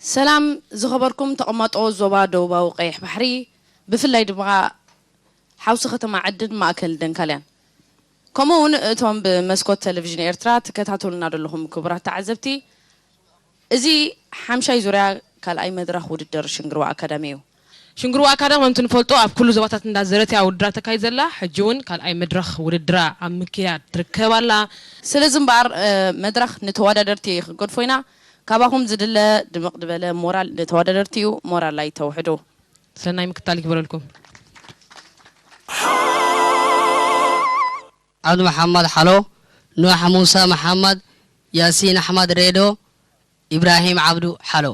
ሰላም ዝኸበርኩም ተቐማጦ ዞባ ደቡባዊ ቀይሕ ባሕሪ፣ ብፍላይ ድማ ሓውሲ ከተማ ዓድን ማእከል ደንካልያን፣ ከምኡ እውን እቶም ብመስኮት ቴሌቪዥን ኤርትራ ትከታተሉና ዘለኹም ክቡራት ተዓዘብቲ፣ እዚ ሓምሻይ ዙርያ ካልኣይ መድረኽ ውድድር ሽንግርዋ ኣካዳሚ እዩ። ሽንግርዋ ኣካዳሚ ከምቲ ንፈልጦ ኣብ ኩሉ ዞባታት እንዳዘረት እያ ውድድራ ተካይድ ዘላ። ሕጂ እውን ካልኣይ መድረኽ ውድድራ ኣብ ምክያድ ትርከብ ኣላ። ስለዚ እምበኣር፣ እ፣ መድረኽ ንተወዳደርቲ ክገድፎ ኢና። ካባኹም ዝድለ ድምቕ ዝበለ ሞራል ንተወዳደርቲ እዩ። ሞራል ኣይተውሕዱ። ሰናይ ምክታል ይግበረልኩም። ዓብዱ መሓመድ ሓሎ፣ ኑሕ ሙሳ መሓመድ፣ ያሲን ኣሕመድ ሬዶ፣ ኢብራሂም ዓብዱ ሓሎ።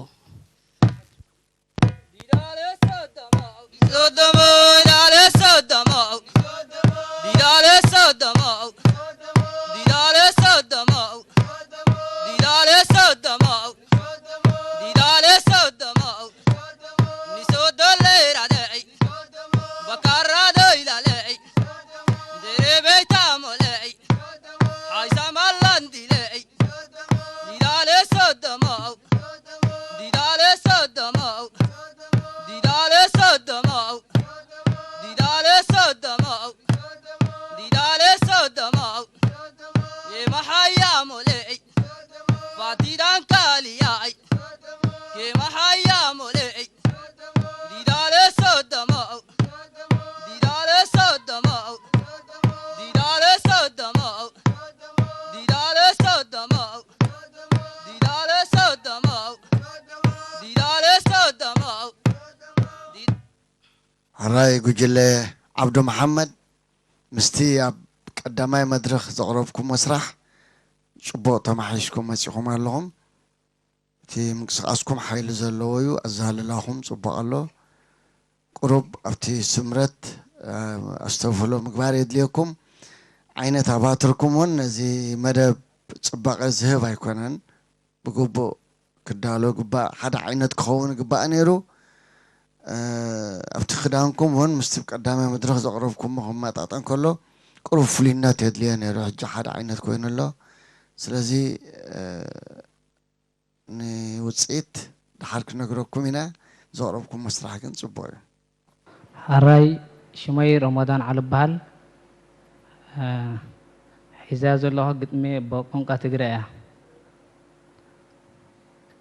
ሕራይ ጉጅለ ዓብዱ መሓመድ፣ ምስቲ ኣብ ቀዳማይ መድረኽ ዘቕረብኩሞ ስራሕ ጽቡቕ ተማሓይሽኩም መጺኹም ኣለኹም። እቲ ምንቅስቓስኩም ሓይሊ ዘለዎ እዩ። ኣዛልላኹም ጽቡቕ ኣሎ። ቁሩብ ኣብቲ ስምረት፣ እ፣ ኣስተብህሎ ምግባር የድልየኩም። ዓይነት ኣባትርኩም እውን ነዚ መደብ ጽባቐ ዝህብ ኣይኮነን። ብግቡእ ክዳሎ ግባእ፣ ሓደ ዓይነት ክኸውን ግባእ ነይሩ። እ፣ ኣብቲ ክዳንኩም እውን ምስቲ ቀዳማይ መድረኽ ዘቕረብኩሞ ክመጣጠን ከሎ ቁሩብ ፍሉይነት የድልዮ ነይሩ። ሕጂ ሓደ ዓይነት ኮይኑ ኣሎ። ስለዚ፣ እ፣ ንውፅኢት ድሓር ክነግረኩም ኢና። ዘቕረብኩሞ ስራሕ ግን ፅቡቕ እዩ። ሕራይ ሽመይ ረመዳን ዓሊ እበሃል። እ፣ ሒዘያ ዘለኹ ግጥሚ ብቋንቋ ትግረ እያ።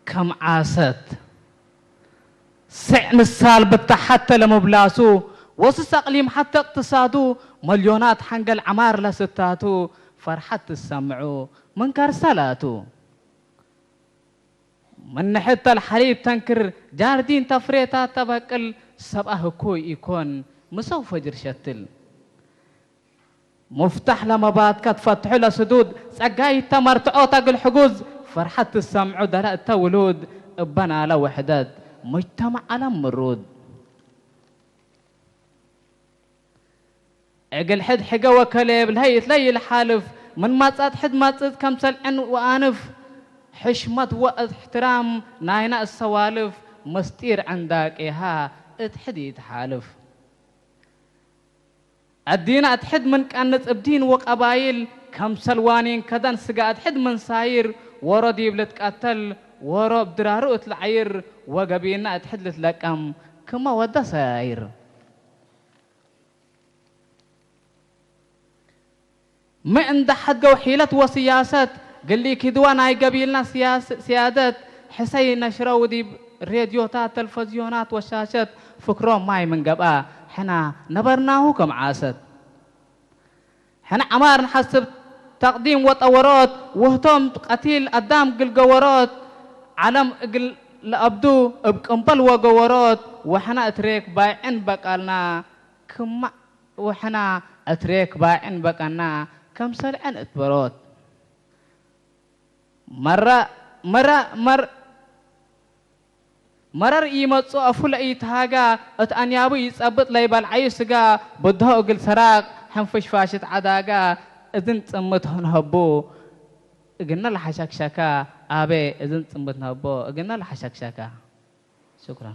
ከም ዓሰት ስዕ ምሳል ብተሓተ ለምብላሱ፣ ወስስ ኣቕሊም ሓተ እቅትሳዱ፣ መልዮናት ሓንገል ዓማር ለስታቱ፣ ፈርሓት ትሰምዑ ምን ከርሰ ላቱ። ምን ንሕተል ሓሊብ ተንክር ጃርዲን ተፍሬታት ተበቅል ሰብኣ ህኩይ ኢኮን ምሰው ፈጅር ሸትል። ሙፍታሕ ለመባትከ ትፈትሑ ለስዱድ ጸጋይ ተመርትዖ ተግል ሕጉዝ ፈርሐት ትሰምዑ ደለ እተ ውሉድ እበናለ ውሕደት ሙጅተማዕ ዓለም ምሩድ። እግል ሕድ ሕገ ወከሌብ ለህይት ለይልሓልፍ ምን ማጻት ሕድ ማጽጽ ከምሰል ዕን ወኣንፍ ሕሽመት ወእሕትራም ናይና እሰዋልፍ ምስጢር ዕንዳቄሃ እት ሕድ ይትሓልፍ። እዲና እት ሕድ ምን ቀንጽ እብ ዲን ወቀባይል ከምሰል ዋኒን ከደን ስጋ እት ሕድ ምን ሳይር ወሮ ዲብ ልትቀተል ወሮ እብ ድራሩ እት ለዓይር ወገቢና እት ሕድ ልትለቀም ክመ ወደ ሰያይር። ሚ እንዳ ሐድገው ሒለት ወስያሰት፣ ግሊ ኪድዋ ናይ ገቢልና ስያስ-፣ ስያደት፣ ሕሰይ ነሽረው ዲብ ሬድዮታት፣ ተልፈዝዮናት ወሻሸት፣ ፍክሮም ማይ ምን ገብኣ፣ ሕና ነበርናሁ ከም ዓሰት። ሕና ዐማር ንሐስብ ተቅዲም ወጠወሮት፣ ውህቶም ቀቲል አዳም ግል ገወሮት፣ ዐለም እግል ለአብዱ እብ ቅምበል ወገወሮት፣ ወሕና እት ሬክ ባይዕን በቃልና፣ ክማዕ ወሕና እት ሬክ ባይዕን በቀና፣ ከምሰል ዕን እት በሮት። መረ፣ መረ፣ መር-፣ መረር ኢመጽኦ አፉ ለኢትሃጋ፣ እት አንያቡ ኢጸብጥ ለይበልዓዩ ስጋ፣ ብድሆ እግል ሰራቅ ሕንፍሽፋሽት ዐዳጋ፣ እዝን ጽምት ንሀቡ እግልነ ለሐሸክሸካ፣ አቤ እዝን ጽምት ንሀቦ እግልነ ለሐሸክሸካ። شكرا.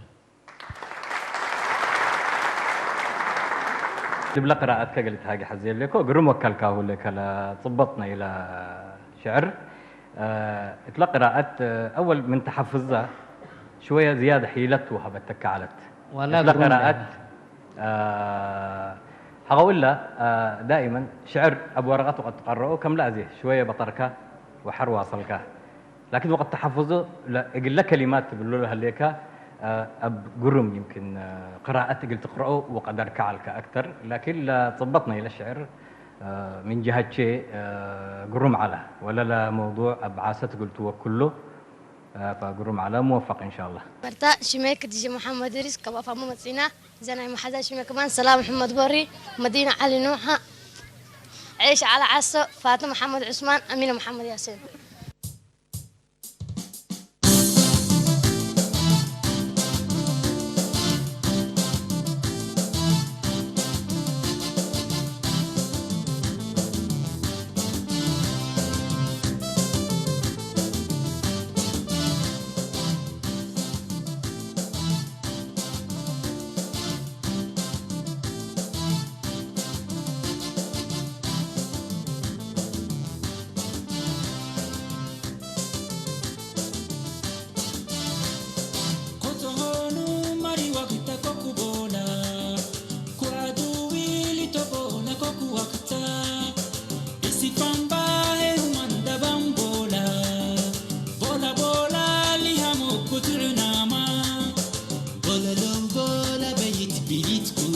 ድብለ ቅራአት ከገልት ሃገ ሐዜ ለኮ ግርም ወከልካሁ ለከለ ጽበጥነ ኢለ ሽዕር። እትለ ቅራአት አወል ምን ተሐፍዛ شوية زيادة حيلت وهبت تكعلت. والله مثل قرون قراءات، آه، حقول له، آه، دائما شعر أبو ورقة وقد تقرأه كم لا زي شوية بطركة وحر واصلك. لكن وقت تحفظه لا، قل لك كلمات باللغة هليك، آه، أب قرم يمكن، آه، قراءة قل تقرأه وقدر كعلك أكثر. لكن لا تظبطنا إلى الشعر، آه، من جهة شيء، آه، قرم على ولا لا موضوع أبعاسة قلت وكله. آه، فقرم على موفق إن شاء الله. መርታ ሽመይ ክድጂ መሓመድ ሪስ ካብ ኣፋሞ መፂና። እዛ ናይ መሓዛ ሽመይ ከማን ሰላም መሐመድ ቦሪ፣ መዲና ዓሊ ኑሓ፣ ዒሽ ዓላ ዓሶ፣ ፋቱ መሓመድ ዑስማን፣ ኣሚነ መሓመድ ያሲን። Kotohonu mariwa kita kokubola. Kuadu wili tobola kokuwakta. Isi pamba he humanda bambola. Bola bola lihamu kutunama. Bola lombola beyit bilitku.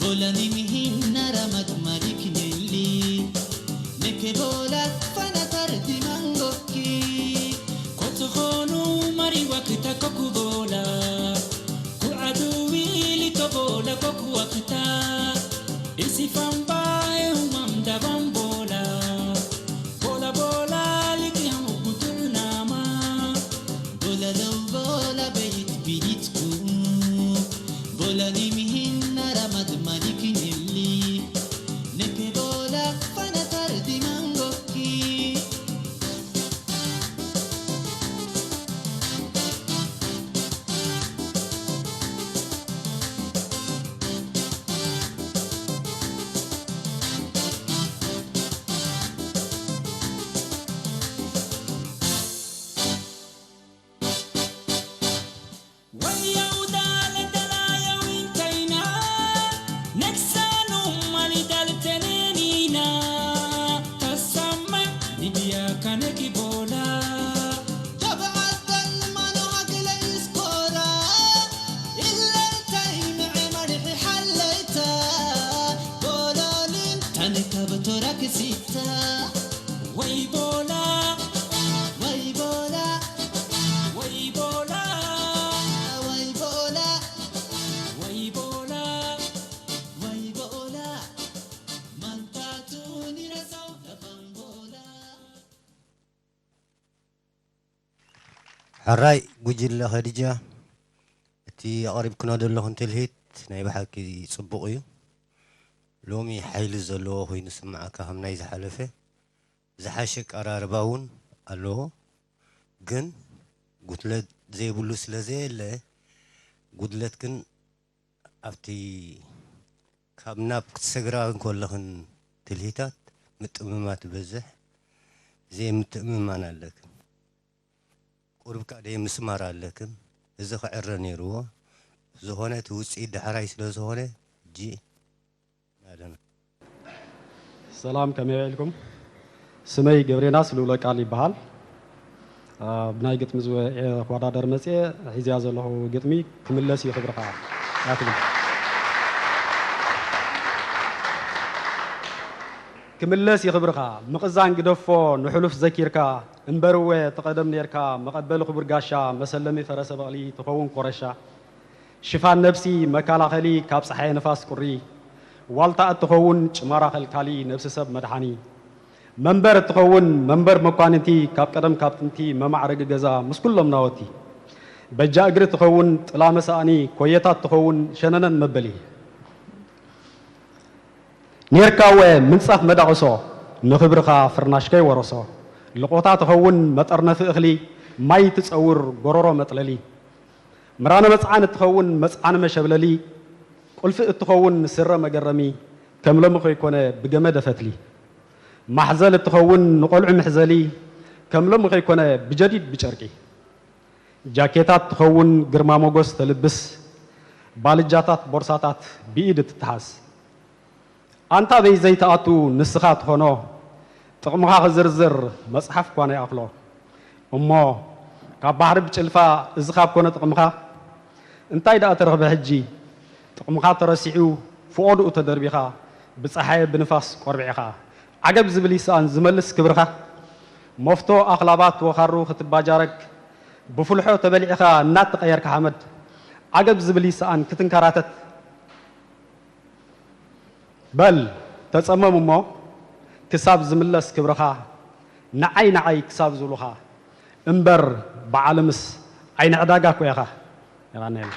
Bola nimihin naramat malik neli. Neke bola fana tardi mangoki. Kotohonu mariwa kita kokubola. Kuadu wili tobola kokuwakta. Isi pamba e umam da bambola. Bola bola liki hamu kutunama. Bola lombola beyit bilitku. Bola nimihin naramat malik neli. Neke bola fana tardi mangoki. Wayau dala dala yawin taina. Neksanu mali dal tenenina. Tasama didia kaneki bola. Dab'atan manu hakila iskora. Illa taina marhi halayta. Bololin tanka batorak sita. Way bola. Way bola. Way bola. Way bola. Way bola. Way bola. Mantatu nirasaw dapan bola. ሕራይ ጉጅለ ኸዲጃ፣ እቲ ኣቕሪብክኖ ዘለኹም ትልሂት ናይ ብሓቂ ጽቡቕ እዩ። ሎሚ ሓይሊ ዘለዎ ኮይኑ ስምዓካ ከም ናይ ዝሓለፈ። ዝሓሸ ቀራርባ እውን ኣለዎ፣ ግን ጉድለት ዘይብሉ ስለ ዘየለ፣ ጉድለት ግን ኣብቲ ካብ ናብ ክትሰግራ እንከለኽን ትልሂታት ምጥምማት ይበዝሕ፣ ዘይምትእምማን ኣለክን። ቁሩብካ ደይ ምስማር ኣለክን። እዚ ክዕረ ነይርዎ። ዝኾነ እቲ ውፅኢት ዳሕራይ ስለ ዝኾነ ሕጂ ናደና። ሰላም፣ ከመይ ውዒልኩም? ስመይ ገብሬናስ ልኡለ ቃል ይበሃል። አ፣ ብናይ ግጥሚ ዝወ-፣ ክወዳደር መፅየ። ሒዝያ ዘለኹ ግጥሚ ክምለስ እዩ ክብርኻ እያ ትብል። ክምለስ እዩ ክብርኻ፣ ምቕዛን ግደፎ፣ ንሕሉፍ ዘኪርካ፣ እምበርወ ትቐደም ኔርካ፣ መቐበሊ ክቡር ጋሻ፣ መሰለሚ ፈረሰ በቕሊ ትኸውን ኮረሻ። ሽፋን ነብሲ መከላኸሊ ካብ ጸሓይ ንፋስ ቁሪ፣ ዋልታ እትኸውን ጭማራ ከልካሊ ነብሲ ሰብ መድሓኒ፣ መንበር እትኸውን መንበር መኳንንቲ ካብ ቀደም ካብ ጥንቲ መማዕረጊ ገዛ ምስ ኩሎም ናወቲ፣ በጃ እግሪ ትኸውን ጥላ መሳእኒ፣ ኮየታት ትኸውን ሸነነን መበሊ። ኔርካወ ምንጻፍ መዳቕሶ ንኽብርኻ ፍርናሽ ከይወረሶ፣ ልቖታ ትኸውን መጠርነፊ እኽሊ፣ ማይ ትጸውር ጎረሮ መጥለሊ። ምራነ መጽዓን እትኸውን መጽዓኒ መሸብለሊ፣ ቁልፊ እትኸውን ስረ መገረሚ፣ ከም ሎሚ ከይኮነ ብገመደ ፈትሊ። ማሕዘል እትኸውን ንቖልዑ መሕዘሊ፣ ከም ሎሚ ከይኮነ ብጀዲድ ብጨርቂ። ጃኬታት ትኸውን ግርማ ሞጎስ ተልብስ፣ ባልጃታት ቦርሳታት ብኢድ እትተሓዝ። ኣንታ በይ ዘይትኣቱ ንስኻ ትኾኖ፣ ጥቕምኻ ክዝርዝር መጽሓፍ እኳ ኣይኣኽሎ። እሞ ካብ ባሕሪ ብጭልፋ እዚ ካብ ኮነ ጥቕምኻ፣ እንታይ ደኣ ተረኽበ ሕጂ? ጥቕምኻ ተረሲዑ ፍቖድኡ ተደርቢኻ፣ ብጸሓየ ብንፋስ ቆርቢዕኻ። ዓገብ ዝብል ይስኣን ዝመልስ ክብርኻ። መፍቶ ኣኽላባት ወኻሩ ክትባጃረግ፣ ብፍልሖ ተበሊዕኻ እናተቐየርካ ሓመድ። ዓገብ ዝብል ይስኣን ክትንከራተት። በል ተጸመም እሞ ክሳብ ዝምለስ ክብርኻ፣ ንዓይ ንዓይ ክሳብ ዝብሉኻ እምበር ብዓለምስ ዓይኒ ዕዳጋ እኮ ኢኻ። የቐንየልና።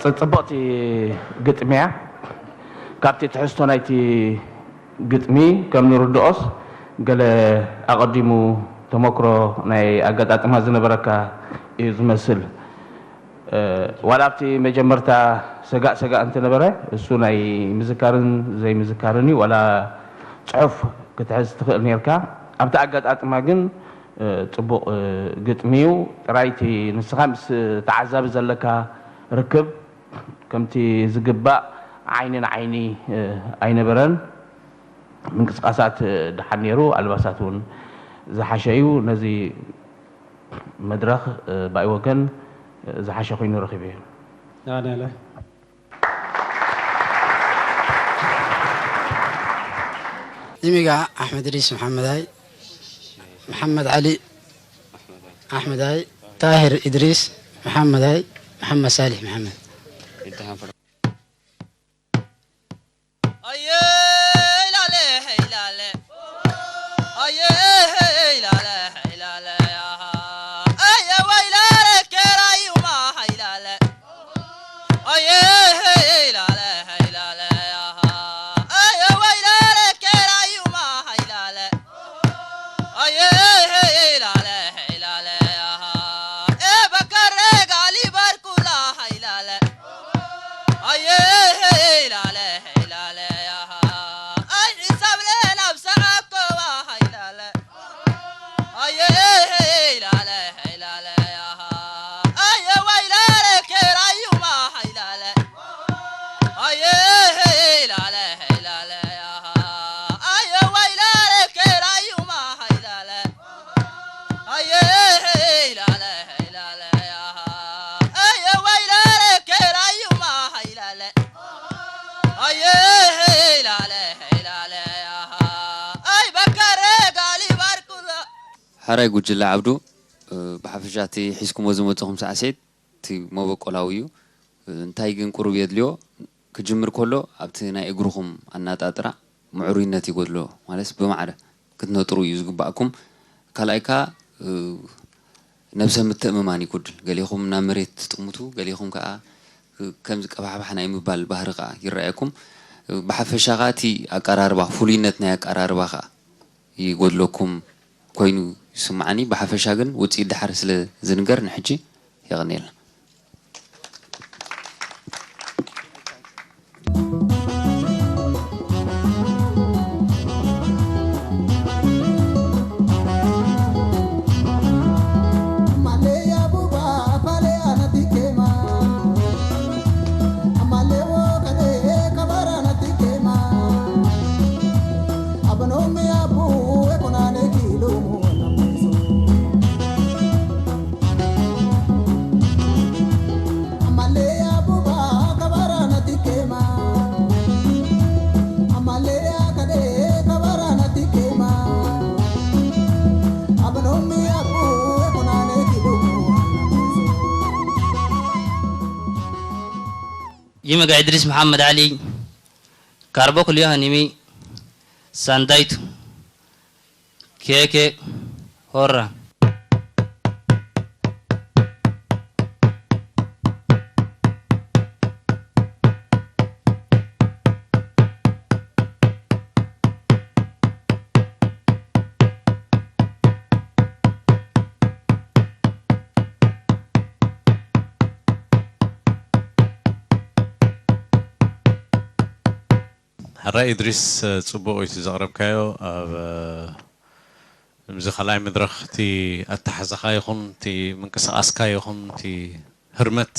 ጽ-፣ ጽብቕቲ ግጥሚ እያ። ካብቲ ትሕዝቶ ናይቲ ግጥሚ ከም ንርድኦስ፣ ገለ ኣቐዲሙ ተመክሮ ናይ ኣገጣጥማ ዝነበረካ እዩ ዝመስል። እ፣ ዋላ ኣብቲ መጀመርታ ሰጋእ ሰጋእ እንትነበረ፣ እሱ ናይ ምዝካርን ዘይምዝካርን እዩ። ዋላ ጽሑፍ ክትሕዝ ትኽእል ነርካ። ኣብቲ ኣገጣጥማ ግን፣ እ፣ ጽቡቕ፣ እ፣ ግጥሚ እዩ። ጥራይ እቲ ንስኻ ምስ ተዓዛቢ ዘለካ ርክብ ከምቲ ዝግባእ ዓይኒ ንዓይኒ፣ እ፣ ኣይነበረን። ምንቅስቃሳት፣ እ፣ ደሓን ነይሩ፣ ኣልባሳት እውን ዝሓሸ እዩ። ነዚ መድረኽ፣ እ፣ ብኣይ ወገን፣ እ፣ ዝሓሸ ኮይኑ ረኺበዮ። ዳንኤለ። ኢሚጋ ኣሕመድ እድሪስ መሓመዳይ፣ መሓመድ ዓሊ ኣሕመዳይ፣ ታሂር እድሪስ መሓመዳይ፣ መሓመድ ሳሊሕ መሓመድ። ሓራይ ጉጅለ ዓብዱ፣ እ፣ ብሓፈሻ እቲ ሒዝኩሞ ዝመጽኹም ሳዕስዒት እቲ መበቆላዊ እዩ። እ፣ እንታይ ግን ቁሩብ የድልዮ፣ ክጅምር ከሎ ኣብቲ ናይ እግርኹም ኣናጣጥራ ምዕሩይነት ይጎድሎ፣ ማለት ብማዕረ ክትነጥሩ እዩ ዝግባእኩም። ካልኣይ ከኣ፣ እ፣ ነብሰ ምትእምማን ይጎድል። ገሌኹም ናብ መሬት ትጥምቱ፣ ገሌኹም ከኣ፣ እ፣ ከምዚ ቀባሕባሕ ናይ ምባል ባህሪ ከኣ ይረኣየኩም። እ፣ ብሓፈሻ ከኣ እቲ ኣቀራርባ፣ ፍሉይነት ናይ ኣቀራርባ ከኣ ይጎድለኩም ኮይኑ ይስምዓኒ። ብሓፈሻ ግን ውጽኢት ደሓር ስለ ዝንገር ንሕጂ የቐንየልና። ይመጋ እድሪስ መሓመድ ዓሊ፣ ካርቦ ክልዮ ሃኒሚ፣ ሳንዳይቱ፣ ኬኬ፣ ሆራ። ሕረ ራይ እድሪስ፣ ጽቡቕ እዩ እቲ ዘቕረብካዮ። ኣብ፣ ኣብዚ ካልኣይ መድረኽ እቲ ኣተሓዛኻ ይኹን እቲ ምንቅስቓስካ ይኹን እቲ ህርመት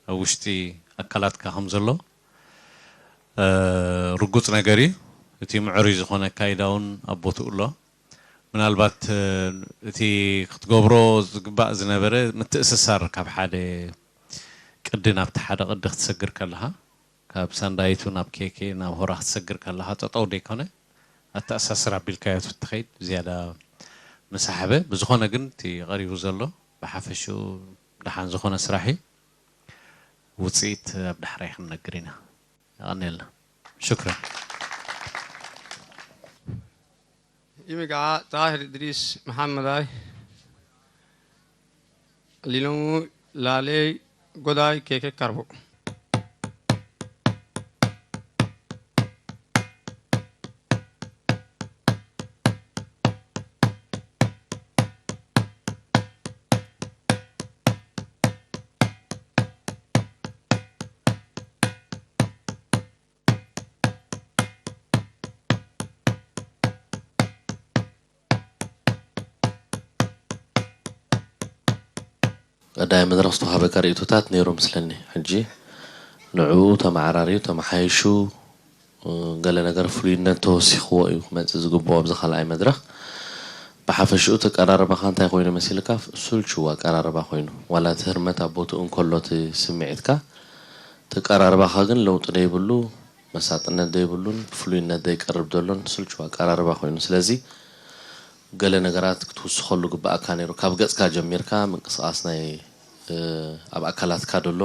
ኣብ ውሽጢ ኣካላትካ ከም ዘሎ፣ እ፣ ርጉጽ ነገር እዩ። እቲ ምዕሩይ ዝኾነ ኣካይዳ እውን ኣብ ቦትኡ ኣሎ። ምናልባት፣ እ፣ እቲ ክትገብሮ ዝግባእ ዝነበረ ምትእስሳር፣ ካብ ሓደ ቅዲ ናብቲ ሓደ ቅዲ ክትሰግር ከለኻ፣ ካብ ሳንዳይቱ ናብ ኬኬ ናብ ሆራ ክትሰግር ከለኻ ጠጠው ደይኮነ፣ ኣተኣሳስር ኣቢልካዮ ትኸይድ ዝያዳ ምሳሕበ። ብዝኾነ ግን እቲ ቀሪቡ ዘሎ ብሓፈሽኡ ደሓን ዝኾነ ስራሕ እዩ። ውፅኢት ኣብ ዳሕራይ ክንነግር ኢና። የቐንየልና። ሽክረን። ይምግዓ ጣሂር እድሪስ መሓመዳይ ሊሎሙ ላለይ ጎዳይ ኬኬ ካርቦ። ቀዳማይ መድረኽ ዝተዋህበካ ርእይቶታት ነይሩ መስለኒ። ሕጂ ንዕኡ ተመዓራርዩ ተመሓይሹ፣ እ፣ ገለ ነገር ፍሉይነት ተወሲኽዎ እዩ ክመጽእ ዝግብኦ ኣብዚ ካልኣይ መድረኽ። ብሓፈሽኡ እቲ ኣቀራርባኻ እንታይ ኮይኑ መሲልካ? ስልቹው ኣቀራርባ ኮይኑ። ዋላ እቲ ህርመት ኣብ ቦትኡ እንከሎ እቲ ስምዒትካ፣ እቲ ኣቀራርባኻ ግን ለውጢ ደይብሉ፣ መሳጥነት ዘይብሉን ብፍሉይነት ዘይቀርብ ዘሎን ስልቹው ኣቀራርባ ኮይኑ። ስለዚ ገለ ነገራት ክትውስኸሉ ግብኣካ ነይሩ። ካብ ገጽካ ጀሚርካ ምንቅስቓስ ናይ፣ እ፣ ኣብ ኣካላትካ ደሎ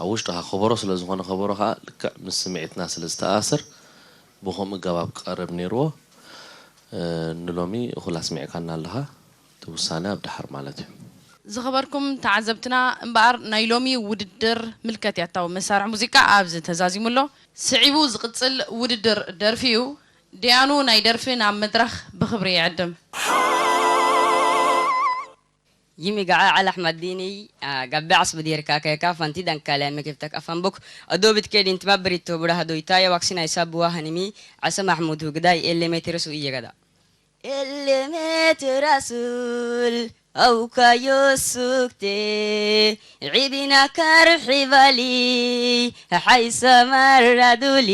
ኣብ ውሽጥኻ ከበሮ ስለ ዝኾነ ከበሮ ኸኣ ልክዕ ምስ ስምዒትና ስለ ዝተኣሳሰር ብኸምኡ ኣገባብ ክቐርብ ነይርዎ። እ፣ ንሎሚ እኹል ኣስሚዕካና ኣለኻ። እቲ ውሳነ ኣብ ደሓር ማለት እዩ። ዝኸበርኩም ተዓዘብትና፣ እምበኣር ናይ ሎሚ ውድድር ምልከት ያታዊ መሳርሒ ሙዚቃ ኣብዚ ተዛዚሙ ኣሎ። ስዒቡ ዝቕጽል ውድድር ደርፊ እዩ። ደያኑ ናይ ደርፊ ናብ መድረኽ ብኽብሪ ይዕድም። ይሚጋዓ ዓላሕ ማዲኒ ጋቢ ዓስቢ ዲርካ ከካ ፋንቲ ዳንካለ መክፍተክ ኣፋንቡክ ኣዶብት ኬዲን ትማብሪቶ ቡራሃ ዶይታ የዋክሲን ኣይሳብዋ ሃኒሚ ዓሰ ማሕሙድ ሁግዳይ ኤሌሜ ትርሱ እየገዳ ኤሌሜ ትራሱል ኣውካዮ ሱክቴ ዒቢና ካርሒ ባሊ ሓይሳ ማራዱሊ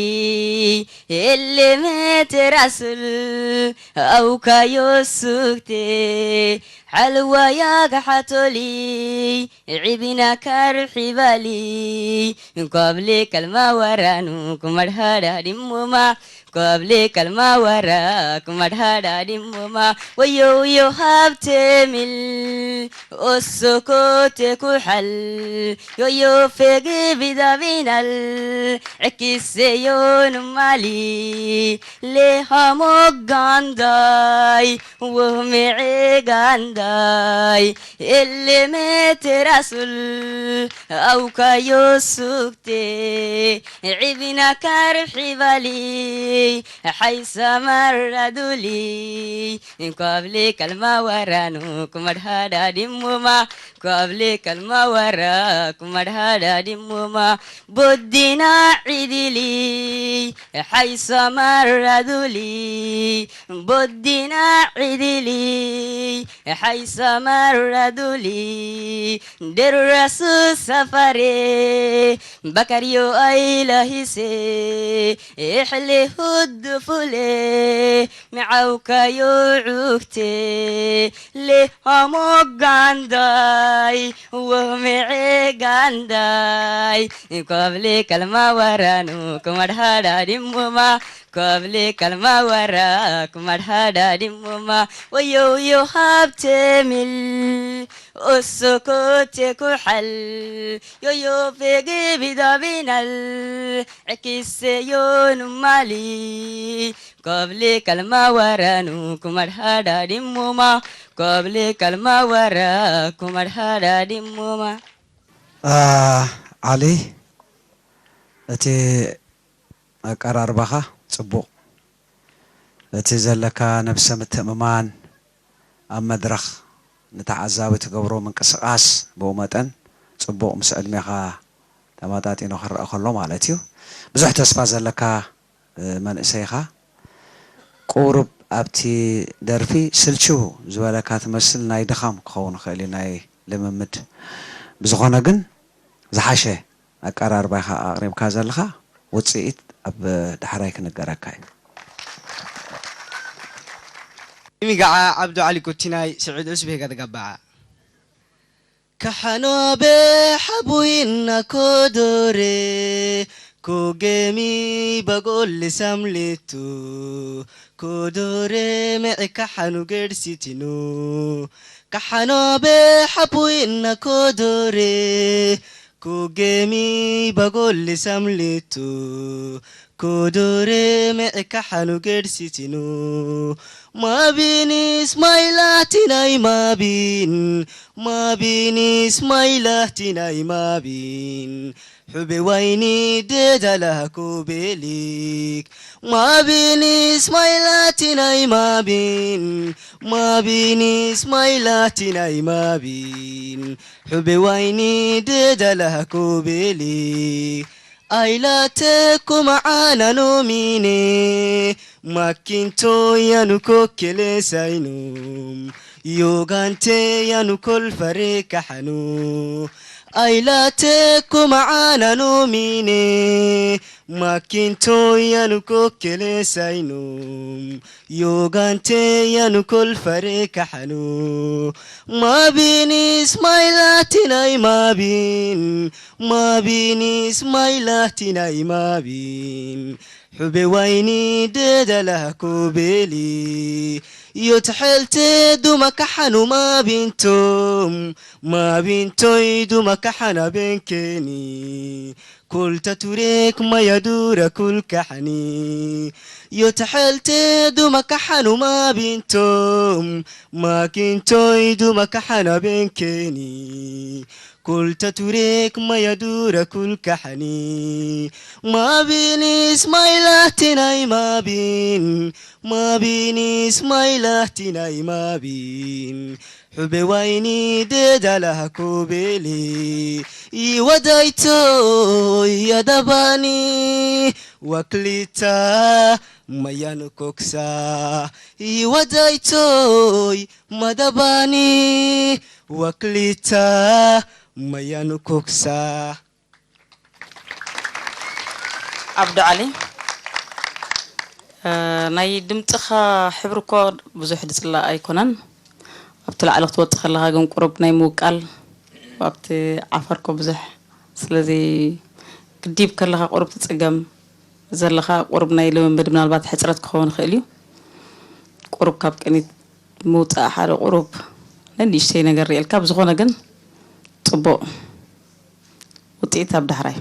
ኤሌሜ ትራሱል ኣውካዮ ሱክቴ ሓልዋያ ጋሓቶሊ ዒቢና ካርሒ ባሊ እንኳብሌ ከልማ ዋራኑ ኩመድሃዳ ዲሞማ እንኳብሌ ከልማ ዋራ ኩመድሃዳ ዲሞማ ወዮ ወዮ ሃብቴ ሚል ኦሶኮቴ ኩሓል ዮዮ ፌጊ ቢዳቢናል ዕኪሴዮ ኑማሊ ሌሃሞ ጋንዳይ ወህሜ ዔጋንዳይ ኤሌሜ ቴራሱል ኣውካዮ ሱክቴ ዒቢና ካርሒ ባሊ ሓይሳ ማራዱሊ እንኳብሌ ከልማ ዋራኑ ኩመድሃዳ ዲሞማ እንኳብሌ ከልማ ዋራ ኩመድሃዳ ዲሞማ ቦዲና ዒዲሊ ሓይሳ ማራዱሊ ቦዲና ዒዲሊ ሓይሳ ማራዱሊ ደራሱ ሰፋሬ በካርዮ ኣይላሂሴ ኤሕሌ ሁዱ ፉሌ ምዓውካዮ ዑክቴ ሌሃሞ ጋንዳይ ወሜዔ ጋንዳይ ኮብሌ ከልማ ዋራኑ ኩመድሃዳ ዲሙማ ኮብሌ ከልማ ዋራ ኩመድሃዳ ዲሙማ ወዮ ወዮ ሃብቴ ሚል ኦሶኮቴ ኩሓል ዮዮ ፌጊ ቢዳቢናል ዕኪሴ ዮኑማሊ ኮብሌ ከልማ ዋራኑ ኩመድሃዳ ዲሙማ ኮብሌ ከልማ ዋራ ኩመድሃዳ ዲሙማ ዓሊ፣ እቲ ኣቀራርባኻ ጽቡቕ፣ እቲ ዘለካ ነብሰ ምትእምማን፣ ኣብ መድረኽ ንተዓዛቢ ትገብሮ ምንቅስቓስ ብኡ መጠን ጽቡቕ ምስ ዕድሜኻ ተመጣጢኑ ክረኣ ከሎ ማለት እዩ። ብዙሕ ተስፋ ዘለካ መንእሰይኻ ቁሩብ ኣብቲ ደርፊ ስልችው ዝበለካ ትመስል፣ ናይ ድኻም ክኸውን ይኽእል እዩ ናይ ልምምድ። ብዝኾነ ግን ዝሓሸ ኣቀራርባ ኢኻ ኣቕሪብካ ዘለኻ፣ ውጽኢት ኣብ ዳሕራይ ክንገረካ እዩ። ሚጋዓ ዓብዱ ዓሊ ኩቲናይ ስዑድ ዑስቤ ገተጋባዓ። Kaxanobe xabuinna kodore kogemi bagolle samletu kodore me'e kaxanu gersitinu. Kaxanobe xabuinna kodore kogemi bagolle samletu kodore me'e kaxanu gersitinu. Mabinis mailatinai mabin. Mabinis mailatinai mabin. Xube waini dedalaha kobelik. Mabinis mailatinai mabin. Mabinis mailatinai mabin. Xube waini dedalaha kobelik. Ailate kuma ana nomine. Makinto yanu kokele sainum. Yogante yanu kolfare kahanu. Ailate kuma ana nomine. Makinto yanu kokele sainum. Yogante yanu kolfare kahanu. Mabinis mailatinai mabin. Mabinis mailatinai mabin. Xube waini dedalaha kobeli. Yotxelte duma kaxanu mabintom. Mabintoi duma kaxana benkeni. Kulta turek mayadura kulkaxani. Yotxelte duma kaxanu mabintom. Makintoi duma kaxana benkeni. Kulta turek mayadura kulkaxani. Mabinis mailatinai mabin. Mabinis mailatinai mabin. Xube waini dedalaha kobeli. Iwadaito yadabani. Waklita mayanu koksa. Iwadaitoi madabani. Waklita mayanu koksa. ዓብዱ ዓሊ፣ ናይ ድምፅኻ ሕብሪ እኮ ብዙሕ ዝፅላእ ኣይኮነን። ኣብቲ ላዕሊ ክትወፅእ ከለኻ ግን ቁሩብ ናይ ምውቃል ኣብቲ ዓፈር እኮ ብዙሕ፣ ስለዚ ክዲብ ከለኻ ቁሩብ ትፅገም ዘለኻ፣ ቁሩብ ናይ ልምምድ ምናልባት ሕፅረት ክኸውን ይኽእል እዩ። ቁሩብ ካብ ቅኒት ምውፃእ ሓደ ቁሩብ ነንእሽተይ ነገር ሪኤልካ፣ ብዝኾነ ግን ፅቡቕ ውፅኢት ኣብ ዳሕራይ።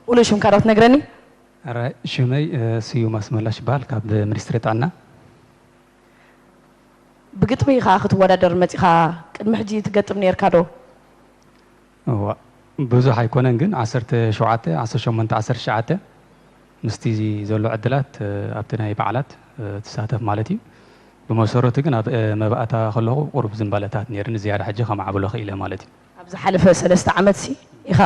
ሙሉእ ሽምካ ዶ ትነግረኒ? ኣረ ሽመይ ስዩም ኣስመላሽ ይበሃል ካብ ሚኒስትሪ ጥዕና። ብግጥሚ ኢኻ ክትወዳደር መፂኻ፣ ቅድሚ ሕጂ ትገጥም ነይርካ ዶ? እዋ ብዙሕ ኣይኮነን ግን ዓሰርተ ሸውዓተ፣ ዓሰርተ ሸሞንተ፣ ዓሰርተ ትሽዓተ ምስቲ ዘሎ ዕድላት ኣብቲ ናይ በዓላት ትሳተፍ ማለት እዩ። ብመሰረቱ ግን ኣብ መባእታ ከለኹ ቁሩብ ዝንባለታት ነይርኒ ዝያዳ ሕጂ ከማዕብሎ ክኢለ ማለት እዩ። ኣብ ዝሓለፈ ሰለስተ ዓመት ሲ ኢኻ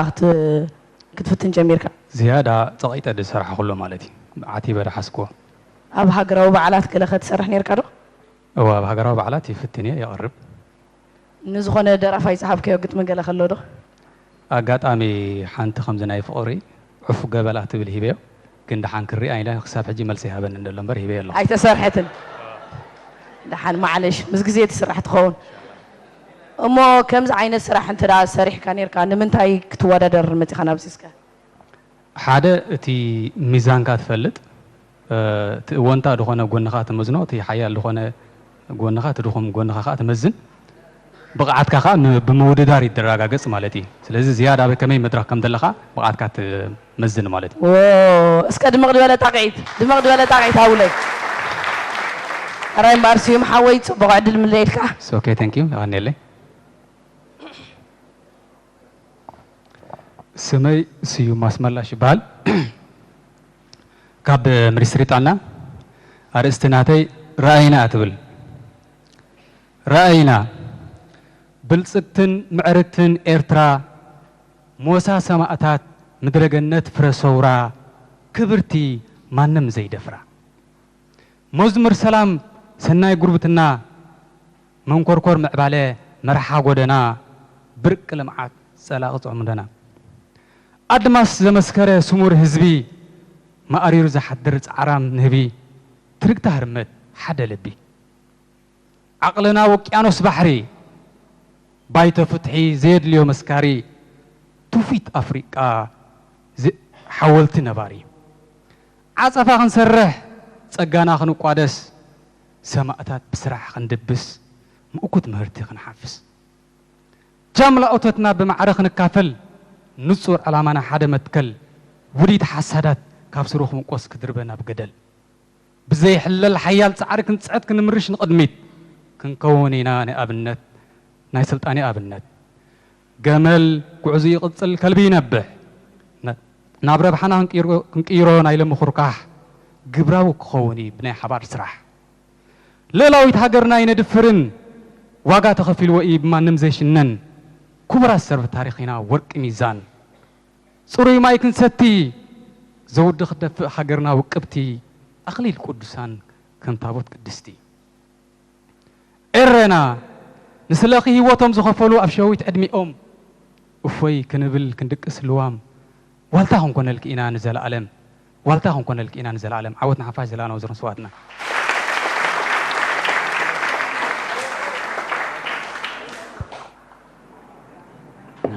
ክትፍትን ጀሚርካ? ዝያዳ ፀቒጠ ዝሰራሕኩሉ ማለት እዩ። ዓቲበ ዝሓዝክዎ። ኣብ ሃገራዊ በዓላት ገለ ከ ትሰርሕ ነይርካ ዶ? እወ ኣብ ሃገራዊ በዓላት ይፍትን እየ የቕርብ። ንዝኾነ ደራፋይ ዝሃብካዮ ግጥሚ ገለ ከሎ ዶ? ኣጋጣሚ ሓንቲ ከምዚ ናይ ፍቕሪ ዑፍ ገበላ ትብል ሂበዮ፣ ግን ደሓን ክሪኣ ኢለ ክሳብ ሕጂ መልሲ ኣይሃበንን ዘሎ እምበር ሂበዮ ኣለኹ። ኣይተሰርሐትን። ደሓን ማዕለሽ ምስ ግዜ ትስራሕ ትኸውን። እሞ ከምዚ ዓይነት ስራሕ እንተ ደኣ ሰሪሕካ ኔርካ ንምንታይ ክትወዳደር መጺኻ ናብዚ እስከ? ሓደ እቲ ሚዛንካ ትፈልጥ፣ እቲ እወንታ ዝኾነ ጎንኻ ትመዝኖ፣ እቲ ሓያል ዝኾነ ጎንኻ፣ እቲ ድኹም ጎንኻ ከኣ ትመዝን፣ ብቕዓትካ ከኣ ን- ብምውድዳር ይደረጋገጽ ማለት እዩ። ስለዚ ዝያዳ ኣበይ ከመይ መድረኽ ከም ዘለኻ ብቕዓትካ ትመዝን ማለት እዩ። ዎ እስከ ድምቕ ዝበለ ጣቕዒት ድምቕ ዝበለ ጣቕዒት ሃቡለይ። ሕራይ እምበኣር ስዩም ሓወይ ጽቡቕ ዕድል ምለየልካ። It's okay, thank you። የቐንየለይ። ስመይ ስዩም ኣስመላሽ ይበሃል። ካብ ሚኒስትሪ ጥዕና። ኣርእስቲ ናተይ ራእይና እያ ትብል። ራእይና ብልጽግትን ምዕርግትን ኤርትራ ሞሳ ሰማእታት ምድረ ገነት ፍረ ሰውራ ክብርቲ ማንም ዘይደፍራ። መዝሙር ሰላም ሰናይ ጉርብትና መንኮርኮር ምዕባለ መርሓ ጎደና ብርቂ ልምዓት ጸላቒ ጽዑምደና። ኣድማስ ዘመስከረ ስሙር ህዝቢ ማእሪሩ ዝሓድር ጻዕራም ንህቢ ትርግታ ህርመት ሓደ ልቢ። ዓቕልና ውቅያኖስ ባሕሪ ባይቶ ፍትሒ ዘየድልዮ መስካሪ ትውፊት ኣፍሪቃ ዝ- ሓወልቲ ነባሪ ዓጸፋ ክንሰርሕ ጸጋና ክንቋደስ ሰማእታት ብስራሕ ክንድብስ ምእኩት ምህርቲ ክንሓፍስ ጃምላ እቶትና ብማዕረ ክንካፈል ንጹር ዕላማና ሓደ መትከል ውዲት ሓሳዳት ካብ ስሩ ክንቆስ ክድርበ ናብ ገደል ብዘይሕለል ሓያል ጻዕሪ ክንጽዕት ክንምርሽ ንቕድሚት ክንከውን ኢና ናይ ኣብነት ናይ ስልጣኔ ኣብነት ገመል ጉዕዙ ይቕጽል ከልቢ ይነብሕ ናብ ረብሓና ክንቅይሮ ናይ ሎሚ ኩርካሕ ግብራዊ ክኸውን እዩ ብናይ ሓባር ስራሕ ልእላዊት ሃገርና ይነድፍርን ዋጋ ተኸፊልዎ እዩ ብማንም ዘይሽነን ክቡራት ሰርቪ ታሪኽ ኢና ወርቂ ሚዛን ጽሩይ ማይ ክንሰቲ ዘውዲ ክትደፍእ ሃገርና ውቅብቲ ኣኽሊል ቅዱሳን ከም ታቦት ቅድስቲ ኤረና ንስለኺ ህይወቶም ዝኸፈሉ ኣብ ሸዊት ዕድሚኦም እፎይ ክንብል ክንድቅስ ልዋም ዋልታ ክንኮነልኪ ኢና ንዘለኣለም ዋልታ ክንኮነልኪ ኢና ንዘለኣለም ዓወት ንሓፋሽ ዘለና ወዝርን ስዋትና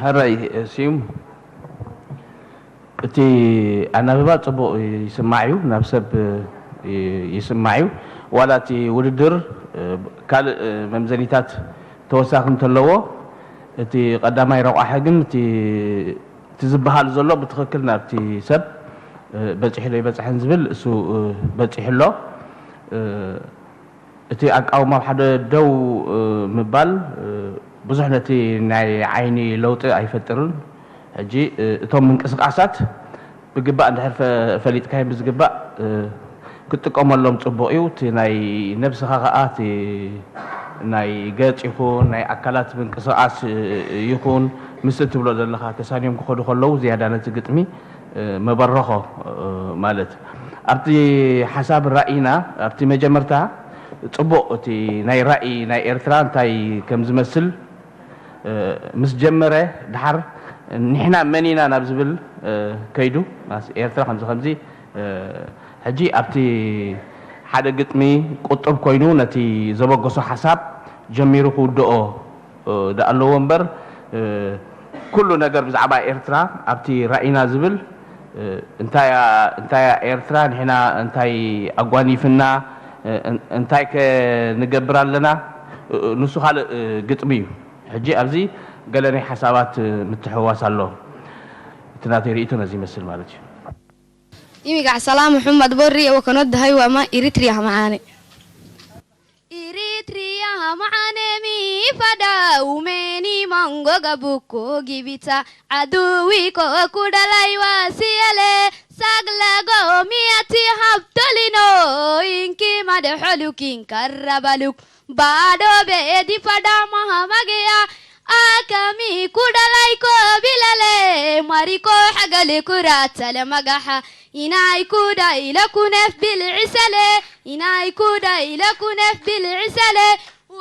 ሕራይ ስዩም እቲ ኣናብባ ጽቡቕ ይስማዕ እዩ ናብ ሰብ ይስማዕ እዩ ዋላ እቲ ውድድር ካልእ መምዘኒታት ተወሳኺ እንተለዎ እቲ ቀዳማይ ረቋሒ ግን እቲ እቲ ዝበሃል ዘሎ ብትኽክል ናብቲ ሰብ በፂሑ ዶ ይበፅሐን ዝብል እሱ በፂሑ ኣሎ እቲ ኣቃውማ ኣብ ሓደ ደው ምባል ብዙሕ ነቲ ናይ ዓይኒ ለውጢ ኣይፈጥርን። ሕጂ እቶም ምንቅስቃሳት ብግባእ እንድሕር ፈሊጥካዮም ብዝግባእ ክትጥቀመሎም ፅቡቅ እዩ። እቲ ናይ ነብስኻ ከዓ እቲ ናይ ገፅ ይኹን ናይ ኣካላት ምንቅስቃስ ይኹን ምስ እትብሎ ዘለኻ ተሳንዮም ክኸዱ ከለዉ ዝያዳ ነቲ ግጥሚ መበረኾ ማለት ኣብቲ ሓሳብ ራእይና ኣብቲ መጀመርታ ፅቡቕ እቲ ናይ ራእይ ናይ ኤርትራ እንታይ ከም ዝመስል ምስ ጀመረ ድሓር ንሕና መን ኢና ናብ ዝብል ከይዱ ኤርትራ ከምዚ ከምዚ ሕጂ ኣብቲ ሓደ ግጥሚ ቁጡብ ኮይኑ ነቲ ዘበገሶ ሓሳብ ጀሚሩ ክውድኦ ደኣ ኣለዎ እምበር ኩሉ ነገር ብዛዕባ ኤርትራ ኣብቲ ራኢና ዝብል እንታይ እያ ኤርትራ ንሕና እንታይ ኣጓኒፍና እንታይ ከ ንገብር ኣለና ንሱ ካልእ ግጥሚ እዩ ሕጂ ኣብዚ ገለ ናይ ሓሳባት ምትሕውዋስ ኣሎ እቲ ናተይ ርእይቶ ነዚ ይመስል ማለት እዩ ኢሚጋዕ ሰላም ሕመድ ቦሪ ወከኖት ደሃይ ዋማ ኢሪትሪያ መዓነ ኢሪትሪያ መዓነ ሚፈዳው ሜኒ ማንጎ ገቡኮ ጊቢታ ዓዱዊ ኮኩ ደላይ ዋሲየለ ሳግለጎ ሚያቲ ሃብቶሊኖ ኢንኪ ማደሖሉኪን ከረበሉክ ባዶ ቤዲ ፈዳ ማሃማገያ ኣከሚ ኩዳላይ ኮቢለለ ማሪኮ ሐገል ኩራት ሰለመጋሓ ኢናይ ኩዳ ኢለኩነፍ ብልዕሰለ ኢናይ ኩዳ ኢለኩነፍ ብልዕሰለ